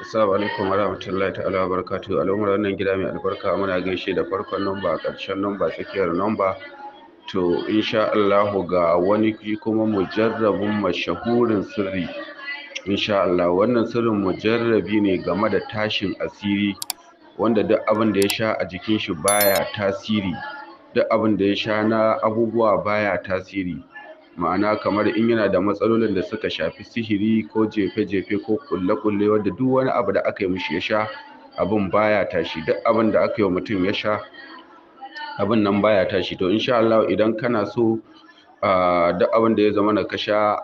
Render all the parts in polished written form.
Assalamu alaikum warahmatullahi ta'ala wabarakatuh. Al'ummar wannan gida mai albarka, muna gaishe da farkon namba, ƙarshen namba, tsakiyar namba. To insha Allahu ga wani kuma mujarrabin mashahurin sirri. Insha Allah wannan sirrin mujarrabi ne game da tashin asiri, wanda duk abin da ya sha a jikin shi baya tasiri, duk abin da ya sha na abubuwa baya tasiri. Ma'ana kamar in yana da matsalolin da suka shafi sihiri ko jefe-jefe ko kulle-kulle, wanda duk wani abu da aka yi mishi ya sha abin baya tashi, duk abin da aka yi wa mutum ya sha abin nan baya tashi. To insha Allah idan kana so duk abin da ya zama na ka sha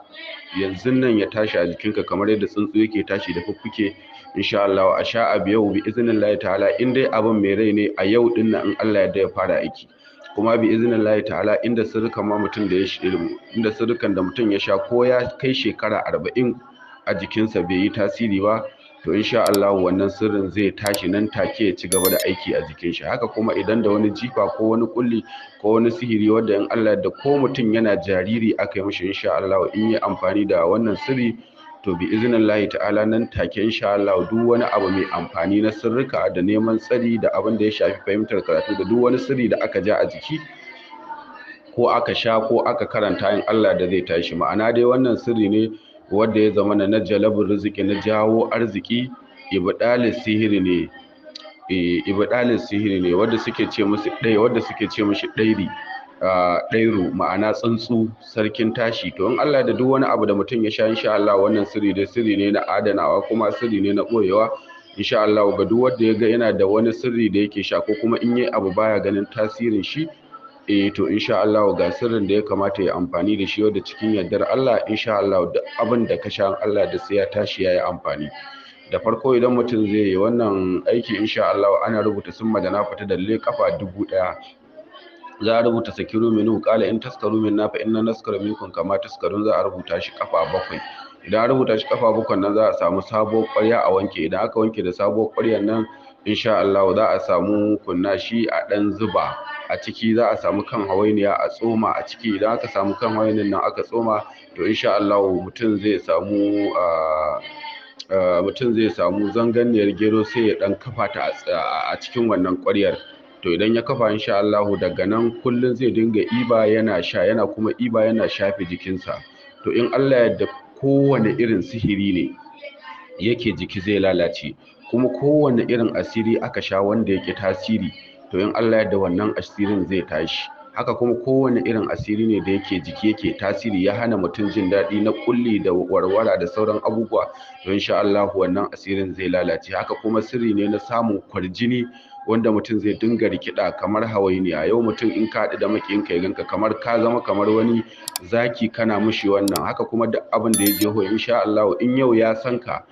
yanzun nan ya tashi a jikinka kamar yadda tsuntsu yake tashi da fuffuke, insha Allah a sha abu yau bi iznillahi ta'ala, in dai abin mai rai ne a yau din nan in Allah ya yarda ya fara aiki. Kuma bi iznillahi ta'ala inda sirrukan ma mutum da ya inda sirrukan da mutum ya sha ko ya kai shekara 40 a jikinsa bai yi tasiri ba, to insha Allah wannan sirrin zai tashi nan take ya ci gaba da aiki a jikin shi. Haka kuma idan da wani jifa ko wani kulli ko wani sihiri wanda in Allah da ko mutum yana jariri aka yi mishi, insha Allah in yi amfani da wannan sirri to bi iznillahi ta'ala nan take insha Allah duk wani abu mai amfani na sirrika da neman tsari da abin da ya shafi fahimtar karatu da duk wani sirri da aka ja a jiki ko aka sha ko aka karanta in Allah da zai tashi. Ma'ana dai wannan sirri ne wanda ya zama na jalabin riziki, na jawo arziki, ibdalis sihiri ne, ibdalis sihiri ne wanda suke ce musu dai, wanda suke ce mishi dairi, ɗairu, ma'ana tsuntsu sarkin tashi. To in Allah da duk wani abu da mutum ya sha insha Allah wannan sirri dai sirri ne na adanawa kuma sirri ne na ɓoyewa. Insha Allah ga duk wanda ya ga yana da wani sirri da yake sha ko kuma in yi abu baya ganin tasirin shi, to insha Allah ga sirrin da ya kamata ya amfani da shi, wanda cikin yardar Allah insha Allah duk abin da ka sha Allah da sai ya tashi yayi amfani. Da farko idan mutum zai yi wannan aiki insha Allah ana rubuta summa da na fita dalle kafa 1000. Za a rubuta sakiru minu qala in taskaru minna fa inna naskaru minkum kama taskarun, za a rubuta shi kafa 7. Idan an rubuta shi kafa 7 nan za a samu sabuwar ƙwarya a wanke. Idan aka wanke da sabuwar ƙwaryar nan insha Allah za a samu kunna shi a dan zuba a ciki, za a samu kan hawainiya a tsoma a ciki. Idan aka samu kan hawainiyan nan aka tsoma to insha Allah mutum zai samu zanganniyar gero sai ya dan kafa ta a cikin wannan ƙwaryar. To idan ya kafa insha Allah daga nan kullun zai dinga iba yana sha, yana kuma iba yana shafe jikinsa. To in Allah ya yarda kowane irin sihiri ne yake jiki zai lalace, kuma kowane irin asiri aka sha wanda yake tasiri to in Allah ya yarda wannan asirin zai tashi. Haka kuma kowane irin asiri ne da yake jiki yake tasiri ya hana mutum jin daɗi na kulli da warwara da sauran abubuwa, to insha Allah wannan asirin zai lalace. Haka kuma sirri ne na samun kwarjini wanda mutum zai dinga rikida kamar hawainiya. Yau mutum in ka haɗu da makiyinka ya ganka kamar ka zama kamar wani zaki kana mushi wannan. Haka kuma duk abin da ya jeho insha Allah in yau ya san ka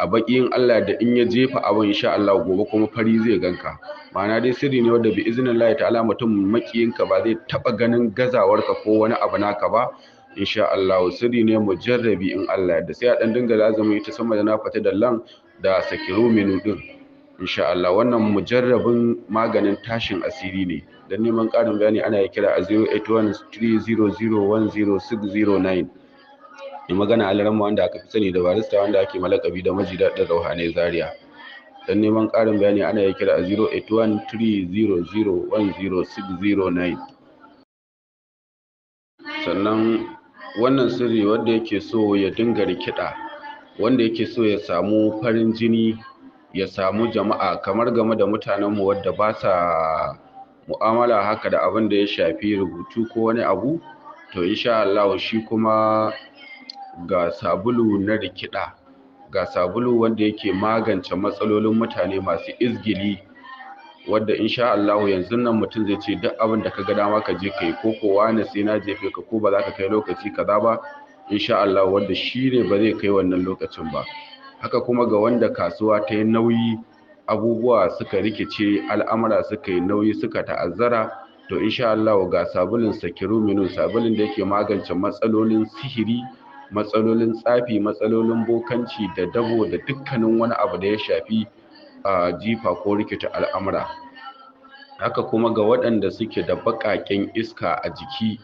a baƙin Allah da in ya jefa abin insha Allah gobe kuma fari zai ganka. Ma'ana dai sirri ne wanda bi iznillahi ta'ala mutum makiyinka ba zai taɓa ganin gazawarka ko wani abu naka ba insha Allah. Sirri ne mujarrabi in Allah da sai a ɗan dinga lazumi ita sama da na fita dallan da sakiru minu din insha Allah. Wannan mujarrabin maganin tashin asiri ne. Dan neman ƙarin bayani ana kira a 08130010609. Mai magana Alaramma wanda aka fi sani da barista wanda ake malakabi da maji daɗin rauhanai Zaria. Dan neman ƙarin bayani ana kira a 08130010609. Sannan wannan sirri wanda yake so ya dinga rikida, wanda yake so ya samu farin jini, ya samu jama'a, kamar game da mutanenmu wadda ba sa mu'amala haka da abin da ya shafi rubutu ko wani abu, to insha Allah shi kuma ga sabulu na rikida, ga sabulu wanda yake magance matsalolin mutane masu izgili, wadda insha Allah yanzu nan mutum zai ce duk abin da ka ga dama ka je kai, ko ko wani sai na jefe ka ko ba za ka kai lokaci kaza ba insha Allah, wanda shi ne ba zai kai wannan lokacin ba. Haka kuma ga wanda kasuwa ta yi nauyi, abubuwa suka rikice, al'amura suka yi nauyi suka ta'azzara, to insha Allah ga sabulun sakiru minu, sabulun da yake magance matsalolin sihiri, matsalolin tsafi, matsalolin bokanci da dabo da dukkanin wani abu da ya shafi jifa ko rikita al'amura. Haka kuma ga waɗanda suke da baƙaƙen iska a jiki,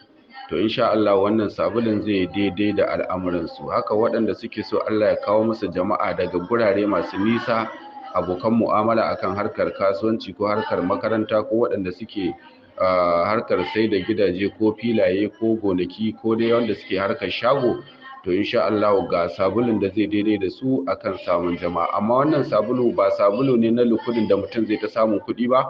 To insha Allah wannan sabulun zai daidai da al'amuran su. Haka waɗanda suke so Allah ya kawo musu jama'a daga gurare masu nisa, abokan mu'amala akan harkar kasuwanci ko harkar makaranta, ko waɗanda suke harkar sai da gidaje ko filaye ko gonaki, ko dai wanda suke harkar shago, to insha Allah ga sabulun da zai daidai da su akan samun jama'a. Amma wannan sabulu ba sabulu ne na lukudin da mutum zai ta samun kuɗi ba,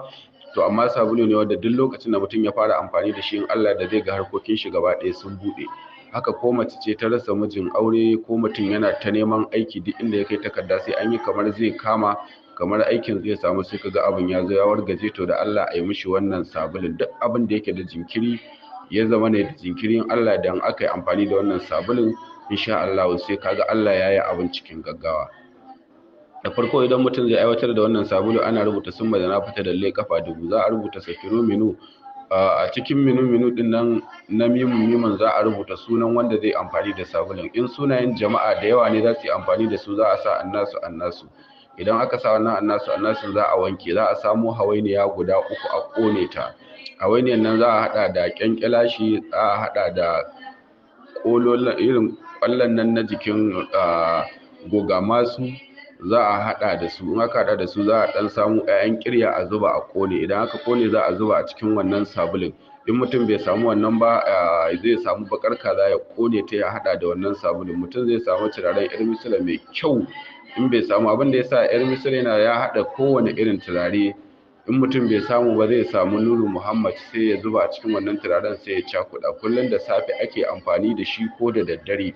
to amma sabulu ne wanda duk lokacin da mutum ya fara amfani da shi, in Allah da zai ga harkokin shi gaba ɗaya sun buɗe. Haka ko mace ce ta rasa mijin aure, ko mutum yana ta neman aiki, duk inda ya kai takarda sai an yi kamar zai kama, kamar aikin zai samu, sai kaga abin ya zo ya wargaje. To da Allah a yi mishi wannan sabulun, duk abin da yake da jinkiri ya zama ne da jinkirin Allah, dan aka yi amfani da wannan sabulun, insha Allah sai kaga Allah ya yi abin cikin gaggawa. Da farko idan mutum zai aiwatar da wannan sabulu, ana rubuta summa da na fita dalle kafa 1000, za a rubuta sakiru minu a cikin minu minu din nan na mimun mimun, za a rubuta sunan wanda zai amfani da sabulun. In sunayen jama'a da yawa ne za su yi amfani da su, za a sa annasu annasu. Idan aka sa wannan annasu annasu, za a wanke, za a samo hawainiya guda 3 a kone ta. Hawainiyan nan za a hada da kyankyalashi, za a hada da kololin irin kwallon nan na jikin gogamasu, za a hada da su. In aka hada da su, za a dan samu ƴaƴan kirya a zuba a kone. Idan aka kone, za a zuba a cikin wannan sabulun. In mutum bai samu wannan ba, zai samu bakar kaza ya kone ta, ya hada da wannan sabulun. Mutum zai samu turaren yar misira mai kyau. In bai samu, abin da yasa yar misira yana ya hada kowane irin turare, in mutum bai samu ba, zai samu Nuru Muhammad sai ya zuba a cikin wannan turaren, sai ya cakuɗa. Kullum da safe ake amfani da shi, ko da daddare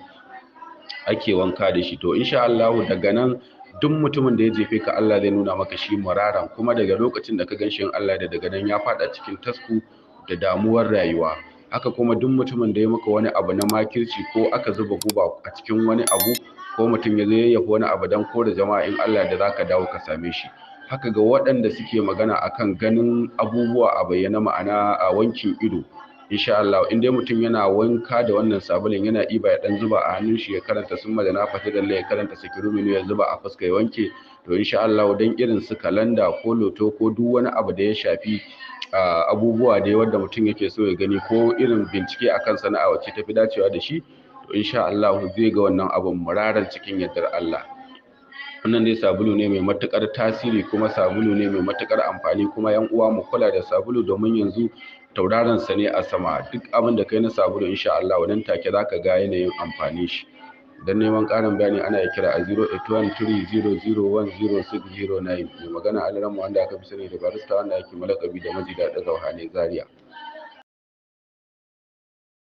ake wanka da shi. To insha Allah daga nan duk mutumin da ya jefe ka, Allah zai nuna maka shi muraran, kuma daga lokacin da ka ganshi, in Allah da daga nan ya fada cikin tasku da damuwar rayuwa. Haka kuma duk mutumin da ya maka wani abu na makirci, ko aka zuba guba a cikin wani abu, ko mutum ya zo yayyafa wani abu dan kore jama'a, in Allah da zaka dawo ka same shi. Haka ga waɗanda suke magana akan ganin abubuwa a bayyana, ma'ana a wankin ido, insha Allah in dai mutum yana wanka da wannan sabulun, yana ɗiba ya ɗan zuba a hannun shi, ya karanta summa da na fata dalle, ya karanta sakiru minu, ya zuba a fuska ya wanke, to insha Allah dan irin su kalanda ko loto ko duk wani abu da ya shafi abubuwa dai wanda mutum yake so ya gani, ko irin bincike akan sana'a wacce tafi dacewa da shi, to insha Allah zai ga wannan abun muraran cikin yardar Allah. Wannan dai sabulu ne mai matukar tasiri, kuma sabulu ne mai matukar amfani. Kuma yan uwa mu kula da sabulu, domin yanzu tauraron sa ne a sama. Duk abin da kai na sabulu, insha Allah wannan take zaka ga yanayin amfanin shi. Dan neman ƙarin bayani ana kira a 08130010609. Mai magana Alramu, wanda aka fi sani da Barista, wanda ake malakabi da Maji Daɗin Rauhanai Zaria.